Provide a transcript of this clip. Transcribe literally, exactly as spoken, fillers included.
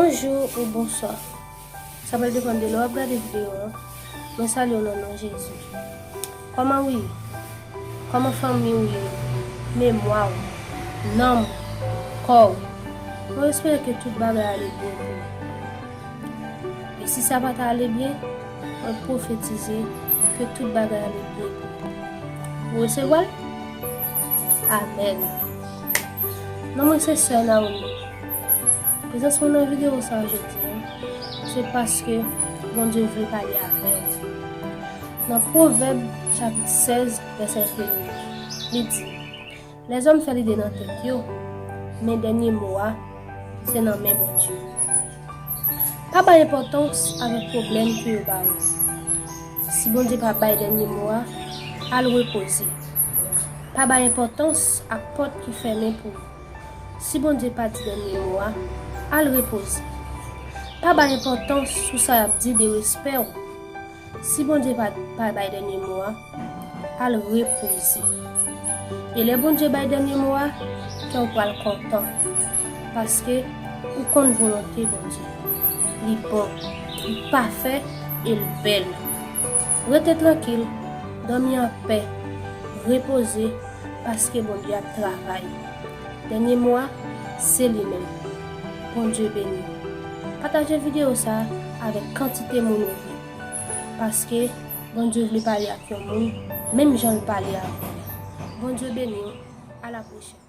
Bonjou ou bonswa. Sa pral depann de lè w ap gade videyo an. Mwen salye w nan non Jezi. Kòman w ye? Kòman fanmi w ye? Memwa w, nanm w, kò w. Mwen espere ke tout bagay ale byen pou ou. E si sa pa ta ale byen, mwen pwofetize ke tout bagay ale byen pou ou. Ou resevwa l? Amèn. Non mwen se Sè Naomi. Prezans mwen nan videyo sa a jodi a, se paske Bondye vle pale avè w. Nan Pwovèb chapit sèz, vèsè premye, li di, lèzòm fè lide nan tèt yo, men dènye mo a, se nan men Bondye. Pa bay enpòtans avèk pwoblèm ke yo ba ou. Si Bondye pa bay dènye mo a, al repoze. Pa bay enpòtans ak pòt ki fèmen pou ou. Si Bondye pa di dènye mo a, al repoze. Pa bay enpòtans sou sa y ap di de respè w. Si Bondye pa, pa bay dènye mo a, al repoze. E lè Bondye bay dènye mo a, kè w pral kontan. Paske ou konn volonte Bondye. Li bon, li pafè e l bèl. Rete trankil, dòmi anpè, repoze, paske Bondye ap travay. Dènye mo a, se li menm. Bondye beni w. Pataje videyo sa a avèk kantite moun ou vle. Paske Bondye vle pale ak yon moun, menm jan l pale avè w. Bondye beni w. A la pwochèn.